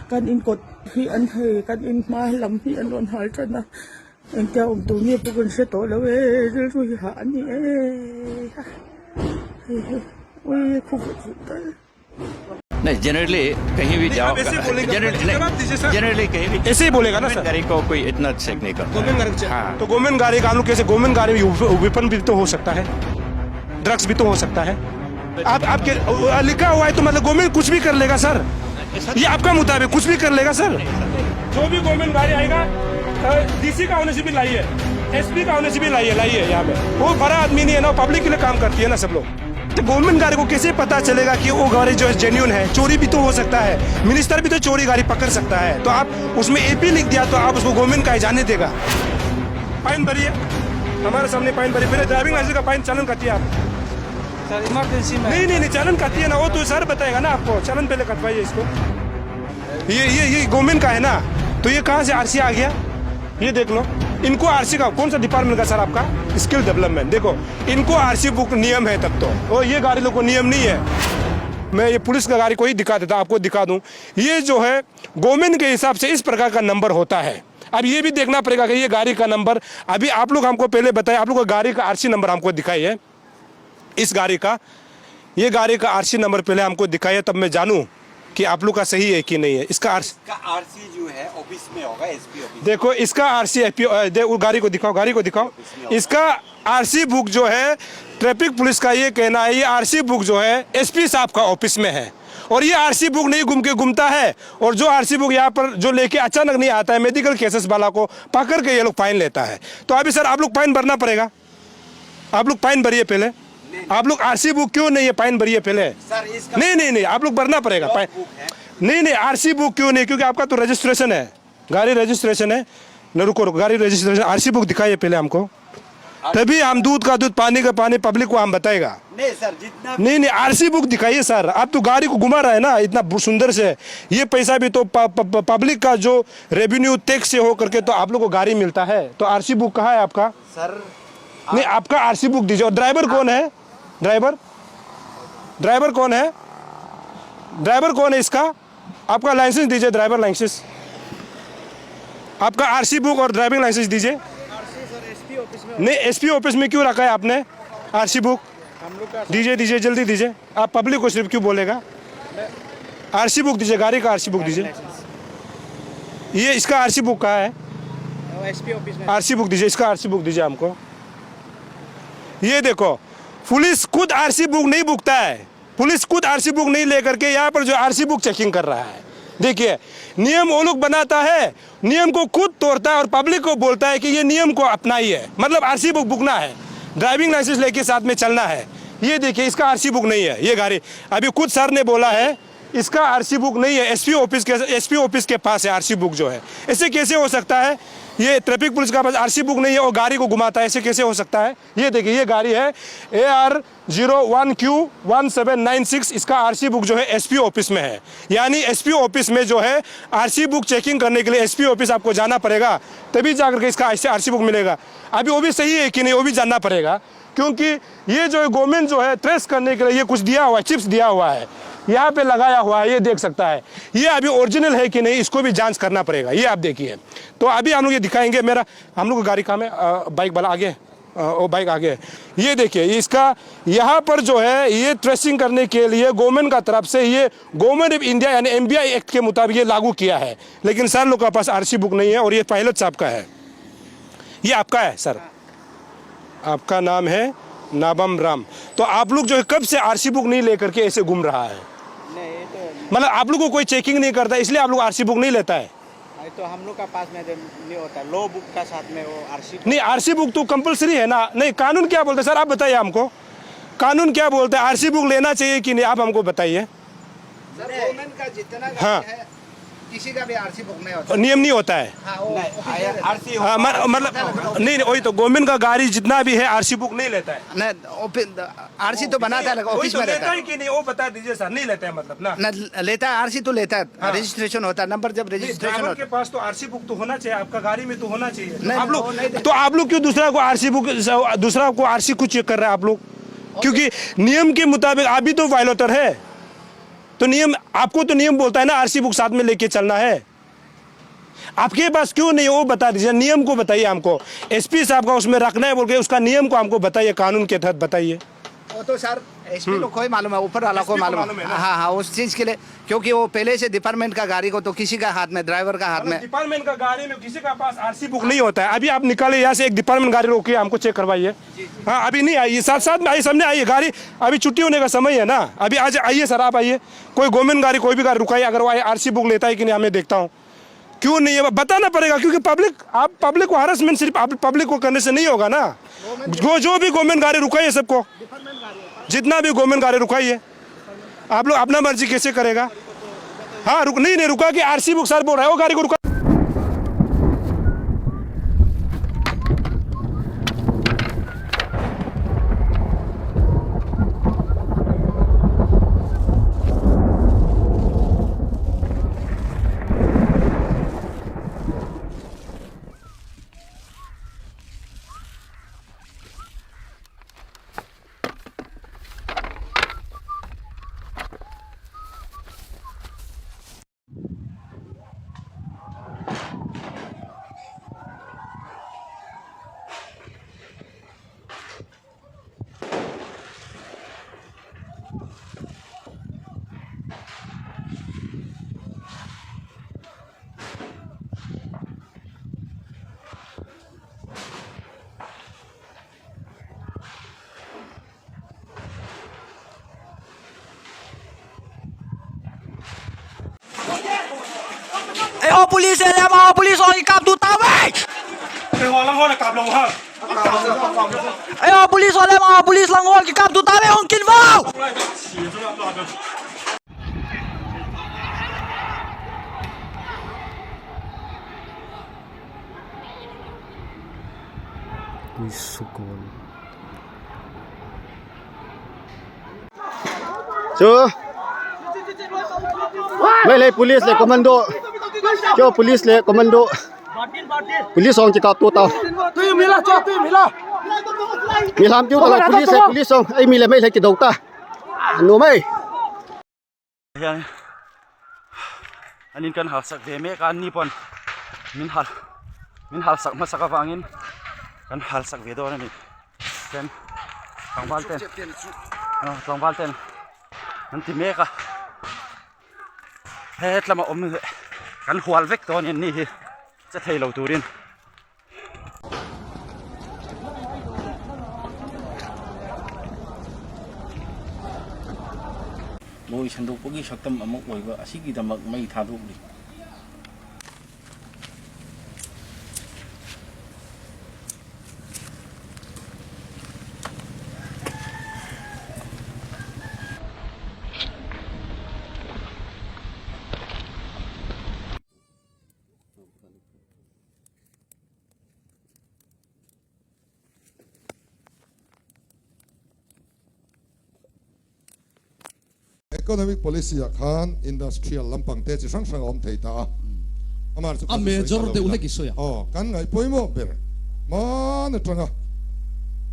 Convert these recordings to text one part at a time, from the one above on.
Kan in kawt hi an hei kan in hma lam hi an rawn hal tan a engtia awm tur nge pawh kan hre tawh lo e rilru hi hah a ni e hei hi ui khawpui tal. नहीं generally कहीं भी जाओ generally कहीं भी ऐसे ही बोलेगा ना सर गाड़ी को कोई इतना चेक नहीं करता गवर्नमेंट गाड़ी हाँ। तो गवर्नमेंट गाड़ी का हम लोग कैसे गवर्नमेंट गाड़ी में वेपन भी तो हो सकता है ड्रग्स भी तो हो सकता है आप आपके लिखा हुआ है तो मतलब गवर्नमेंट कुछ भी कर लेगा सर ये आपका मुताबिक कुछ भी कर लेगा सर जो भी गवर्नमेंट गाड़ी आएगा डीसी का होने से भी लाइए एसपी का होने से भी लाइए लाइए यहाँ पे वो बड़ा आदमी नहीं है ना पब्लिक के लिए काम करती है ना सब लोग तो गवर्नमेंट गाड़ी को कैसे पता चलेगा कि वो गाड़ी जो है जेन्यून है चोरी भी तो हो सकता है मिनिस्टर भी तो चोरी गाड़ी पकड़ सकता है तो आप उसमें एपी लिख दिया तो आप उसको गवर्नमेंट का ही जाने देगा फाइन भरिए हमारे सामने फाइन भरिए मेरे ड्राइविंग लाइसेंस का फाइन चालन कटिए आप सर इमरजेंसी में नहीं नहीं नहीं चालन कटिए ना वो तो सर बताएगा ना आपको चालन पहले कटवाइए इसको ये ये ये गवर्नमेंट का है ना तो ये कहाँ से आरसी आ गया ये देख लो इनको आरसी का कौन सा डिपार्टमेंट का सर आपका स्किल डेवलपमेंट देखो इनको आरसी बुक नियम है तब तो और ये गाड़ी लोग को नियम नहीं है मैं ये पुलिस का गाड़ी को ही दिखा देता आपको दिखा दूं ये जो है गवर्नमेंट के हिसाब से इस प्रकार का नंबर होता है अब ये भी देखना पड़ेगा कि ये गाड़ी का नंबर अभी आप लोग हमको पहले बताए आप लोग का गाड़ी का आरसी नंबर हमको दिखाइए इस गाड़ी का ये गाड़ी का आरसी नंबर पहले हमको दिखाइए तब मैं जानूं कि आप लोग का सही है कि नहीं है इसका आरसी का आरसी जो है ऑफिस में होगा एसपी ऑफिस देखो इसका आरसी वो गाड़ी को दिखाओ गाड़ी को दिखाओ इसका आरसी बुक जो है ट्रैफिक पुलिस का ये कहना है ये आरसी बुक जो है एसपी साहब का ऑफिस में है और ये आरसी बुक नहीं घूम के घूमता है और जो आरसी बुक यहाँ पर जो लेके अचानक नहीं आता है मेडिकल केसेस वाला को पकड़ के ये लोग फाइन लेता है तो अभी सर आप लोग फाइन भरना पड़ेगा आप लोग फाइन भरिए पहले आप लोग आरसी बुक क्यों नहीं है फाइन भरिए पहले सर इसका नहीं नहीं नहीं आप लोग भरना पड़ेगा फाइन बुक है नहीं नहीं आरसी बुक क्यों नहीं क्योंकि आपका तो रजिस्ट्रेशन है गाड़ी रजिस्ट्रेशन है न रुको रुको गाड़ी registration RC book दिखाइए पहले हमको तभी हम दूध का दूध पानी का पानी पब्लिक को हम बताएगा नहीं सर जितना नहीं नहीं आरसी बुक दिखाइए सर आप तो गाड़ी को घुमा रहे हैं ना इतना सुंदर से ये पैसा भी तो पब्लिक का जो रेवेन्यू टैक्स से हो करके तो आप लोग को गाड़ी मिलता है तो आरसी बुक कहाँ है आपका सर नहीं आपका आरसी बुक दीजिए और ड्राइवर कौन है ड्राइवर ड्राइवर कौन है ड्राइवर कौन है इसका आपका लाइसेंस दीजिए ड्राइवर लाइसेंस आपका आरसी बुक और ड्राइविंग लाइसेंस दीजिए नहीं एसपी ऑफिस में क्यों रखा है आपने आरसी बुक दीजिए दीजिए जल्दी दीजिए आप पब्लिक को सिर्फ क्यों बोलेगा आरसी बुक दीजिए गाड़ी का आरसी बुक दीजिए ये इसका आरसी बुक कहाँ है एसपी ऑफिस में आरसी बुक दीजिए इसका आरसी बुक दीजिए हमको ये देखो पुलिस खुद आरसी बुक नहीं बुकता है पुलिस खुद आरसी बुक नहीं लेकर के यहाँ पर जो RC book checking कर रहा है देखिए नियम वो लोग बनाता है नियम को खुद तोड़ता है और पब्लिक को बोलता है कि ये नियम को अपनाइए मतलब आरसी बुक बुकना है ड्राइविंग लाइसेंस लेके साथ में चलना है ये देखिए इसका आरसी बुक नहीं है ये गाड़ी अभी खुद सर ने बोला है इसका आरसी बुक नहीं है एसपी ऑफिस के पास है आरसी बुक जो है ऐसे कैसे हो सकता है ये ट्रैफिक पुलिस का पास आरसी बुक नहीं है और गाड़ी को घुमाता है ऐसे कैसे हो सकता है ये देखिए ये गाड़ी है AR 01 Q 1796 इसका आरसी बुक जो है एसपी ऑफिस में है यानी एसपी ऑफिस में जो है RC book checking करने के लिए एसपी ऑफिस आपको जाना पड़ेगा तभी जाकर के इसका आरसी बुक मिलेगा अभी वो भी सही है कि नहीं वो भी जानना पड़ेगा क्योंकि ये जो है गवर्नमेंट जो है ट्रेस करने के लिए ये कुछ दिया हुआ है चिप्स दिया हुआ है यहाँ पे लगाया हुआ है ये देख सकता है ये अभी ओरिजिनल है कि नहीं इसको भी जांच करना पड़ेगा ये आप देखिए तो अभी हम लोग ये दिखाएंगे मेरा हम लोग का गाड़ी कहाँ है बाइक वाला आगे वो बाइक आगे है ये देखिए इसका यहाँ पर जो है ये ट्रेसिंग करने के लिए गवर्नमेंट का तरफ से ये government of India यानी एमवीआई एक्ट के मुताबिक ये लागू किया है लेकिन सर लोग के पास आरसी बुक नहीं है और ये पायलट साहब का है ये आपका है सर आपका नाम है नाबम राम तो आप लोग जो है कब से आरसी बुक नहीं लेकर के ऐसे घूम रहा है नहीं ये तो मतलब आप लोग को कोई चेकिंग नहीं करता इसलिए आप लोग आरसी बुक नहीं लेता है ये तो हम लोग का पास में तो नहीं होता लॉ बुक का साथ में वो आरसी नहीं आरसी बुक तो कंपलसरी है ना नहीं कानून क्या बोलता है सर आप बताइए हमको कानून क्या बोलता है आरसी बुक लेना चाहिए कि नहीं आप हमको बताइए सर गवर्नमेंट का जितना हाँ। गाड़ी है किसी का भी आरसी बुक नहीं होता। नियम नहीं होता है। नहीं, आरसी हाँ, मतलब नहीं नहीं, वही तो गवर्नमेंट का गाड़ी जितना भी है आरसी बुक नहीं लेता है। नहीं, आरसी तो बनाता है, वही ऑफिस तो में लेता रहता है कि नहीं वो बता दीजिए सर। नहीं लेता है मतलब ना? है न, लेता है, आरसी तो लेता है, रजिस्ट्रेशन होता है नंबर, जब नहीं, रजिस्ट्रेशन ड्राइवर होता के पास तो आरसी बुक तो होना चाहिए, आपका गाड़ी में तो होना चाहिए। नहीं, आप वो नहीं लोग देते। तो आप लोग क्यों दूसरा को आरसी बुक, दूसरा को आरसी को चेक कर रहे हैं आप लोग? क्योंकि नियम के मुताबिक आप भी तो वायलेटर है, तो नियम आपको तो नियम बोलता है ना आरसी बुक साथ में लेके चलना है। आपके पास क्यों नहीं है वो बता दीजिए, नियम को बताइए हमको। एसपी साहब का उसमें रखना है बोल के उसका नियम को हमको बताइए, कानून के तहत बताइए। है वो तो सर एसपी लोग को ही मालूम है, ऊपर वाला को SP को मालूम मालूम है। है ना? हाँ हाँ, उस चीज के लिए, क्योंकि वो पहले से डिपार्टमेंट का गाड़ी को तो किसी का हाथ में, ड्राइवर का हाथ में। डिपार्टमेंट का गाड़ी में किसी का पास आरसी बुक नहीं होता है। अभी आप निकाले यहाँ से एक डिपार्टमेंट गाड़ी रोकिए, हमको चेक करवाइए। हाँ अभी नहीं आइए, साथ साथ में आइए, सामने आइए गाड़ी, अभी छुट्टी होने का समय है ना। अभी आज आइए सर, आप आइए, कोई गवर्नमेंट गाड़ी कोई भी गाड़ी रुकाइए, अगर वो आरसी बुक लेता है कि नहीं हमें देखता हूँ। क्यों नहीं है बताना पड़ेगा, क्योंकि पब्लिक, आप पब्लिक को हरासमेंट सिर्फ आप पब्लिक को करने से नहीं होगा ना। जो जो भी गवर्नमेंट गाड़ी रुकाइए सबको, जितना भी गवर्नमेंट गाड़ी रुकाइए, आप लोग अपना मर्जी कैसे करेगा? हाँ रुक नहीं नहीं रुका कि RC book sir बोल रहा है वो गाड़ी को रुका। Ê, police em police oi kap tu tao vậy. Ê, police em police lang hol kap tu tao vậy ông kin vào. Chu mấy lấy police le commando cho police le commando police song chỉ có tua tàu mi làm chú tao là police le police song ai mi le mấy lấy cái đầu ta nụ mày. Hian anin kan hal sak ve mek a, anni pawn min hal min hal sak hmasak avangin kan hal sak ve dawn a ni. Chuan tlangval ten ah tlangval ten an ti mek a, hetlama awm kan hual vek dawn a ni anni hi che thei lo turin. ꯃꯣꯏ ꯁꯟꯗꯣꯛꯄꯒꯤ ꯁꯛꯇꯝ ꯑꯃ ꯑꯣꯏꯕ ꯑꯁꯤꯒꯤꯗꯃꯛ ꯃꯩ ꯊꯥꯗꯣꯛꯂꯤ꯫ Economic policy ah khan industrial lampang te chi hrang hrang a awm thei ta a, amah chu A major deuh hlek i sawi a. Aw, kan ngaih pawimawh ber hman atanga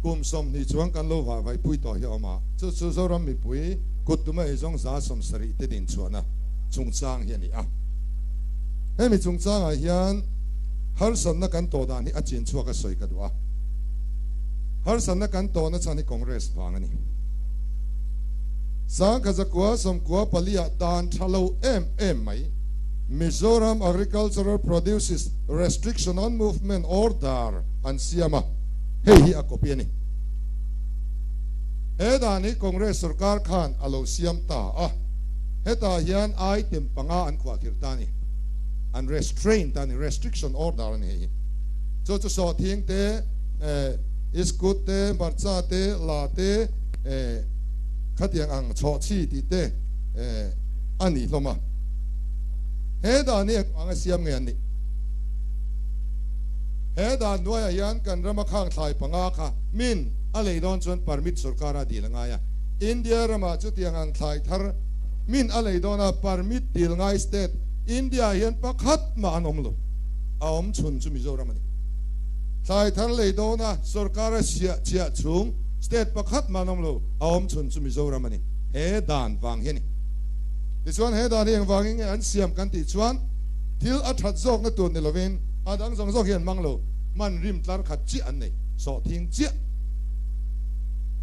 kum 20 chuang kan lo vah vaih pui tawh hi a awm a, chu chu Zoram mipui kut tuma ei zawng 70% te din chhuahna chungchang hi a ni a. Hemi chungchangah hian harsatna kan tawh dan hi a chin chhuak a sawi ka duh a. Harsatna kan tawhna chhan hi Congress vang a ni. 1994 ah dan tha lo em em mai Mizoram Agricultural Produces Restriction on Movement Order an siam a, hei hi a copy a ni. He dan hi Congress sorkar khan a lo siam ta a, hetah hian item panga an khuahkhirh ta a ni, an restrain ta a ni, restriction order a ni hei hi. Chu chu sawhthing te, iskut te, hmarcha te, la te, khatiang ang chhawhchhi tih te a ni hlawm a. He dan hi engvanga siam nge an nih? He dan hnuaiah hian kan rama khang thlai panga kha min a lei dawn chuan permit sorkara dil a ngai a. India ramah chutiang ang thlai thar min a lei dawn a permit dil ngai state India ah hian pakhat mah an awm lo. A awm chhun chu Mizoram a ni. Thlai thar lei dawn a sorkara siah chiah chhung state pakhat mah an awm lo. A awm chhun chu Mizoram a ni. He dan vang hi a ni. Tichuan he dan hi engvangin nge an siam kan tih chuan thil a that zawkna tur ni lovin a dang zawng zawng hi an mang lo, man rim tlar khat chiah an nei, sawhthing chiah.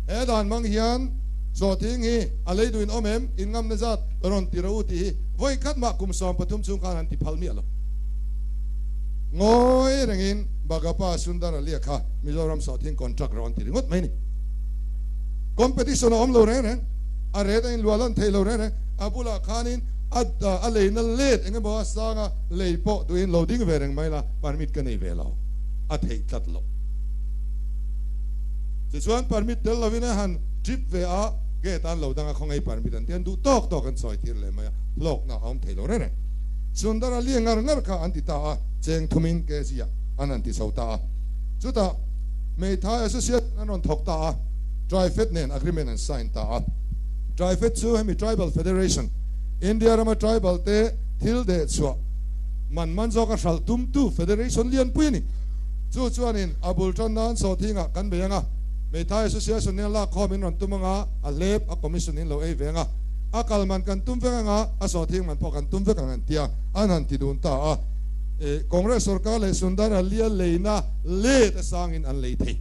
He dan hmang hian sawhthing hi a lei duhin awm em, in ngamna zat rawn ti rawh u tih hi vawi khat mah kum 13 chhung khan an ti phal miah lo. Ngawi rengin Bagapa Sundar Alia kha Mizoram sawhthing contract rawh an ti ringawt mai ni. Competition a awm lo reng reng. A ret a inluah lan thei lo reng reng. A bulah khanin a a leina let eng emaw a sang a, lei pawh duhin lo ding ve reng mai la, permit ka nei ve lo. A theih tlat lo. Tichuan permit tel lovin a han trip ve a, gate an lo dang a, khawngei permit an ti an duh tawk tawk an sawi tir leh mai a, hlawkna a awm thei lo reng reng. Sundar a li ngar ngar kha an ti ta a, cheng thumin kg ah an han ti chho ta a. Chutah Meithai Association an rawn thawk ta a. Trifed nen agreement an sign ta a. Trifed chu hemi Tribal Federation, India rama tribal te thil deh chhuah man man zawka hralh tumtu federation lianpui a ni. Chu chuanin a bul tan nan sawhthingah kan bei anga, Meithai Association nen lak khawm in rawn tum anga, a hlep a commission in lo ei ve anga, a kal man kan tum vek anga, a sawhthing man pawh kan tum vek ang an tia, an han ti dun ta a. Congress sorkar leh Sundar Alia leina let a sangin an lei thei.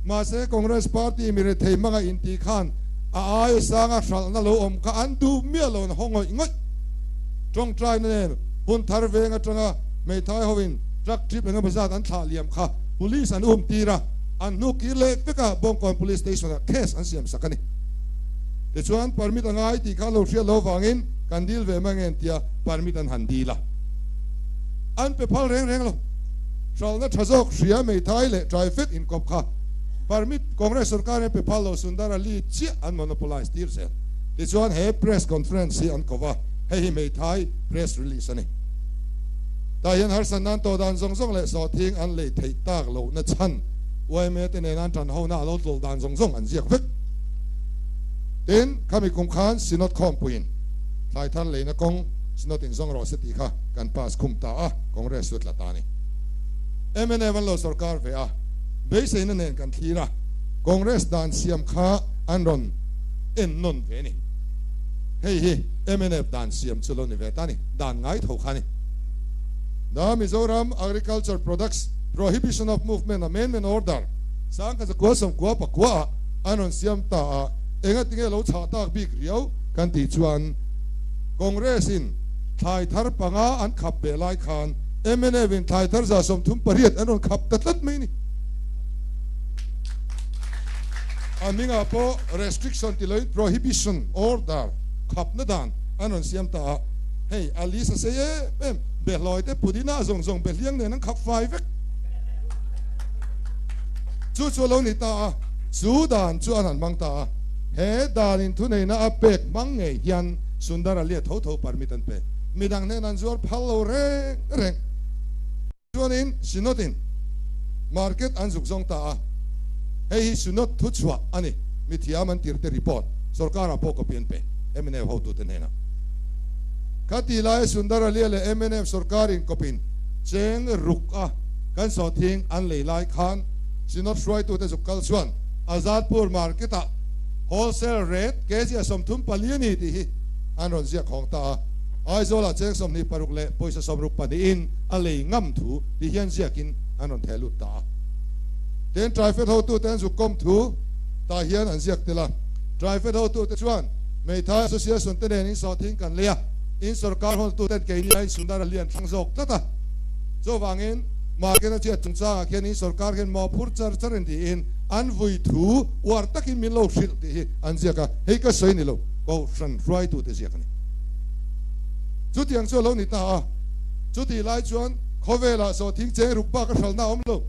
Mahse Congress party mi rethei hmanga intih khan a aia sanga hralhna lo awm kha an duh miah lo an haw ngawih ngawih. Tawngtaina nen hun thar veng atanga hmeithai hoin truck trip engemaw zat an thlah liam kha police an um tir a, an hnu kir leh vek a Bawngkawn Police Station ah case an siam sak a ni. Tichuan permit a ngai tih kha lo hriat loh avangin kan dil ve mai nge an tia permit an han dil a, an pe phal reng reng lo. Hralhna tha zawk hria Meithai leh Traifet inkawp kha permit Congress sorkar hian pe phal lo Sundar Ali chiah an monopolize tir zel. Tichuan he press conference hi an ko va, hei hi Meithai press release a ni. Tah hian harsat nan tawh dan zawng zawng leh sawhthing an lei theih tak lohna chhan yma te nen an tan hona a lo tlawlh dan zawng zawng an ziak vek. Tin, khami kum khan Synod khawmpuiin thlai thar leina kawng Synod in zawng rawh se tih kha kan pass khum ta a. Congress chu tla ta a ni. Mnf an lo sorkar ve a, beiseina nen kan thlir a, Congress dan siam kha an rawn en nawn ve a ni. Hei hi mnf dan siam chu lo ni ve ta a ni, dan ngai tho kha a ni. The Mizoram Agriculture Products Prohibition of Movement Amendment Order 1999 ah an rawn siam ta a, engatinge lo chhah tak bik riau kan tih chuan Congress in Thlai thar panga an khap beh lai khan mnf in thlai thar 38 an rawn khap ta tlat mai a ni. A hmingah pawh restriction ti loin prohibition order khapna dan an rawn siam ta a, hei a list a sei em em, behlawi te pudina zawng zawng behliang nen an khap fai vek. Chu chu a lo ni ta a, chu dan chu an han hmang ta a, he dan in thuneihna a pek hmang ngei hian Sundar a liat tho tho permit an pe. Midang hnen an zuar phal lo reng reng. Chuanin Synod in market an zuk zawng ta a, hei hi Synod thu chhuah a ni. Mithiam an tirte report sorkarah pawh copy an pe mnf hotute hnenah. Khati laia Sundar Alia leh mnf sorkar in kawpin cheng ruk a kan sawhthing an lei lai khan Synod hruaitute zuk kal chuan Azadpur market ah Wholesale rate kg a 34 a ni tih hi an rawn ziak hawng ta a, Aizawlah cheng 26 leh pawisa 62 in a lei ngam thu tih hian ziakin an rawn theh lut ta a. Tin, Trifed hotute an zuk kawm thu tah hian an ziak tel a, Trifed hotute chuan Meithai Association te nen in sawhthing kan lei a, in sorkar hotuten keini aiin Sundar a lian thlang zawk tlat a, chuvangin market a chhiat chungchangah khian in sorkar hian mawhphur char char in tiin an vui thu uar takin min lo hrilh tih hi an ziak a, hei ka sawi ni lo, Kohhran hruaitute ziak a ni. Chutiang chu a lo ni ta a, chutih lai chuan khawvelah sawhthing cheng ruk bak a hralhna a awm lo.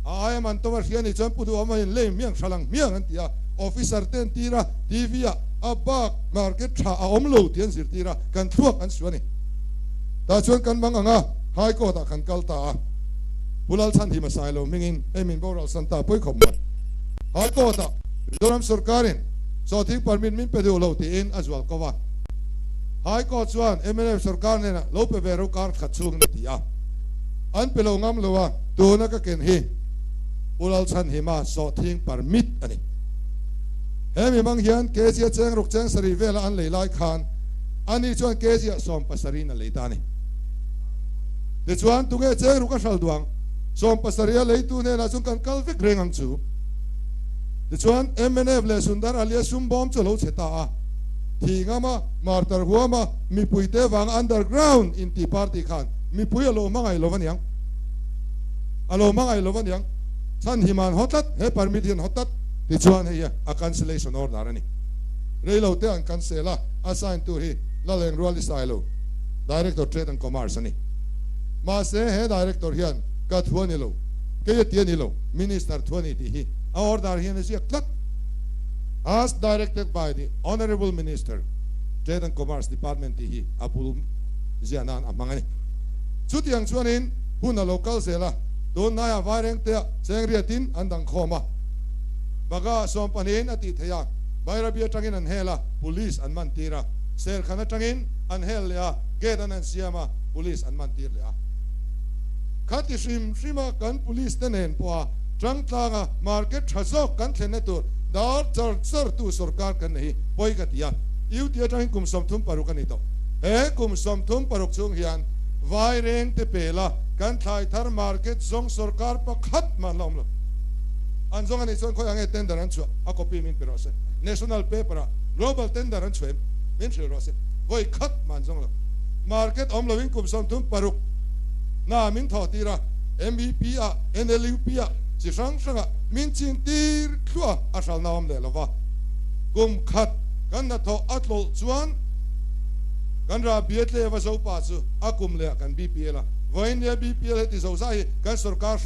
A aia man tawm a hria nih chuan Pu Duhawma in lei hmiang hral ang hmiang an ti a, officer te an tir a, TV ah a bak market tha a awm lo tih an zirtir a, kan thluak an suah a ni. Tah chuan kan mang ang a, High Court ah kan kal ta a. Pu Lalchhanhima Sailo hmingin hei min boral san ta pawi khawp mai. High Court ah Mizoram sorkarin sawhthing permit min pe duh lo tiin a zual ko a. High Court chuan mnf sorkar hnenah lo pe ve ro kar khat chhungin a ti a. An pe lo ngam lo a, tuna ka ken hi Pu Lalchhanhima sawhthing permit a ni. He mi hmang hian kg a cheng ruk cheng sarih vela an lei lai khan ani chuan kg ah 70 in a lei ta a ni. Tichuan tunge cheng ruk a hral duang 70 a leitu hnenah chuan kan kal vek reng ang chu. Tichuan mnf leh Sundar Alia sum bawm chu a lo chhe ta a. Thi ngama martar huama mipuite vanga underground inti party khan mipui a lo hmangaih lo aniang. A lo hmangaih lo aniang. Chhanhiman haw tlat, he permit hian haw tlat. Tichuan hei hi a cancellation order a ni. Reilo te an cancel a, a sign tu hi Laleng Rual i sai lo, Director Trade and Commerce a ni. Mahse he Director hian ka thu a ni lo, kei a ti a ni lo, Minister thu a ni tih hi a order hian a ziak tlat. As directed by the Honourable Minister, Trade and Commerce Department tih hi a bul ziah nan a hmang a ni. Chutiang chuanin hun a lo kal zel a, tunhnaiah Vairengtea chengriatin an dang khawm a. Baga sawmpahnihin a tih theih a, Bairabi atangin an hel a, Police an man tir a. Serkhan atangin an hel leh a, gate an han siam a, Police an man tir leh a. Khati hrim hrima kan Police te nen pawha tangtlanga market tha zawk kan thlenna tur dar char char tu sorkar kan nei hi pawi ka ti a. UT atangin kum 36 a ni tawh. He kum 36 chhung hian Vaireng te pela kan thlai thar market zawng sorkar pakhat mah an la awm lo. An zawng a nih chuan khawi ang nge tender an chhuah a copy min pe rawh se. National paper ah global tender an chhuah em min hrilh rawh se. Vawi khat mah an zawng lo. Market awm loin kum 36 hna min thawh tir a, MEP ah, NLUP ah chi hrang hrang ah min chin tir thluah a hralna awm leh lo va. Kum khat kan hnathawh a tlawlh chuan kan rah biatle va zo pa chu a kum leh ah kan BPL a. Vawiin nia BPL heti zo zai hi kan sorkar.